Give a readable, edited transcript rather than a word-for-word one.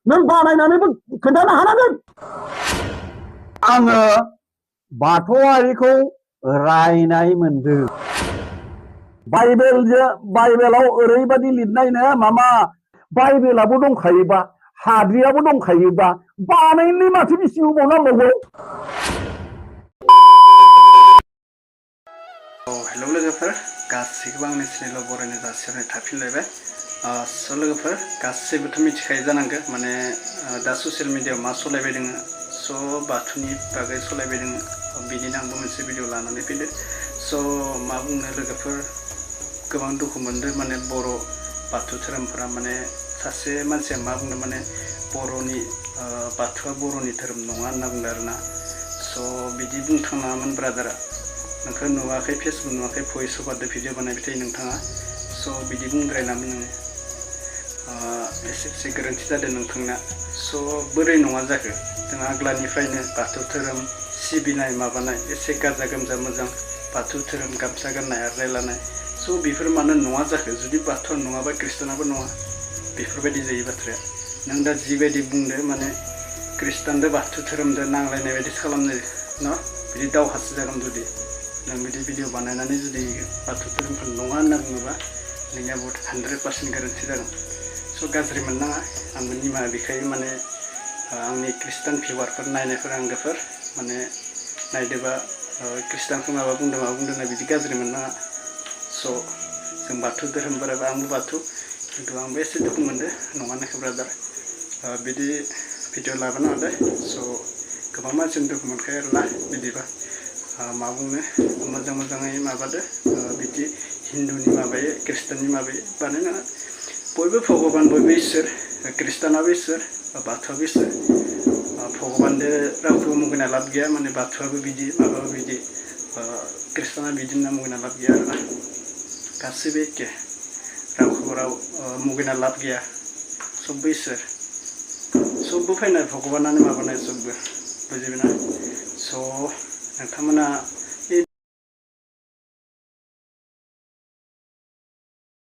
नों बानायनानैबो खोन्थानो हानांगोन। आङो बाथौआरिखौ रायनाय मोनदों। बाइबेलाव ओरैबायदि लिरनायनो मामा बाइबेलाबो दंखायोबा हाद्रियाबो दंखायोबा बानायनो माथो बेसे गोबाव नांबावगौ? हेलौ लोगोफोर गासैखौबो आंनि चेनेलाव बरायनो जासिहरनाय थाफिनलायबाय। स' लोगोफोर गासैबोथ' मिथिखायो जानांगौ माने दा ससियेल मिडियायाव मा सलायबाय दङ। स' बाथौनि बागै सलायबाय दङ। बिदिनो आंबो मोनसे भिडिअ लानानै फैदो। स' मा बुंनो लोगोफोर गोबां दुखु मोनदों माने बर' बाथौ धोरोमफोरा माने सासे मानसिया मा बुंदों माने बर'नि बाथौआ बर'नि धोरोम नङा होनना बुंदों आरोना। स' बिदि बुंथांनाङामोन ब्रादारा। नोंखौ नुवाखै फेसबुक नुवाखै भइस हगारदो भिडिअ बानायबाय थायो नोंथाङा। स' बिदि बुंद्रायनामोन नोङो एसे गोरोन्थि जादों नोंथांना। स' बोरै नङा जाखो जों आग्लानिफ्रायनो बाथौ धोरोम सिबिनाय माबानाय एसे गाजा गोमजा मोजां बाथौ धोरोम गामसा गाननाय आर'नाइ लानाय। स' बेफोर मानो नङा जाखो जुदि बाथौआ नङाबा ख्रिस्टानाबो नङा बेफोरबायदि जायो बाथ्राया। नों दा जिबायदि बुंदो माने ख्रिस्टानजों बाथौ धोरोमजों नांलायनाय बायदिसो खालामनो न बिदि दावहासो जागोन जुदि नों बिदि भिडिअ बानायनानै जुदि बाथौ धोरोमखौ नङा होनना बुङोबा नोंनिया बहुद 100% गोरोन्थि जागोन। स' गाज्रि मोननाङा आंबो निमाहा बिखायो माने आंनि ख्रिस्टान भिउवारफोर नायनायफोर आंगोफोर माने नायदोबा ख्रिस्टानखौ माबा बुंदों होनना बिदि गाज्रि मोननाङा। स' जों बाथौ धोरोमफोराबो आंबो बाथौ खिन्थु आंबो एसे दुखु मोनदों नङानोखौ ब्रादार बिदि भिडिअ लाबोनो हादों। स' गोबां मानसिनि दुखु मोनखायो आरोना बिदिबा मा बुंनो मोजाङै माबादो बिदि हिन्दुनि माबायै ख्रिस्टाननि माबायै बानायनाङा। बयबो भगबान बयबो इसोर ख्रिस्टानाबो इसोर बाथौआबो इसोर भगबानजों रावखौबो मुगैना लाब गैया माने बाथौआबो बिदि माबाबो बिदि ख्रिस्टाना बिदि होनना मुगैना लाब गैया आरोना। गासैबो एखे रावखौबो राव मुगैना लाब गैया सबबो इसोर सबबो फैनाय भगबानानो माबानाय सबबो बुजिबायना। स' नोंथांमोना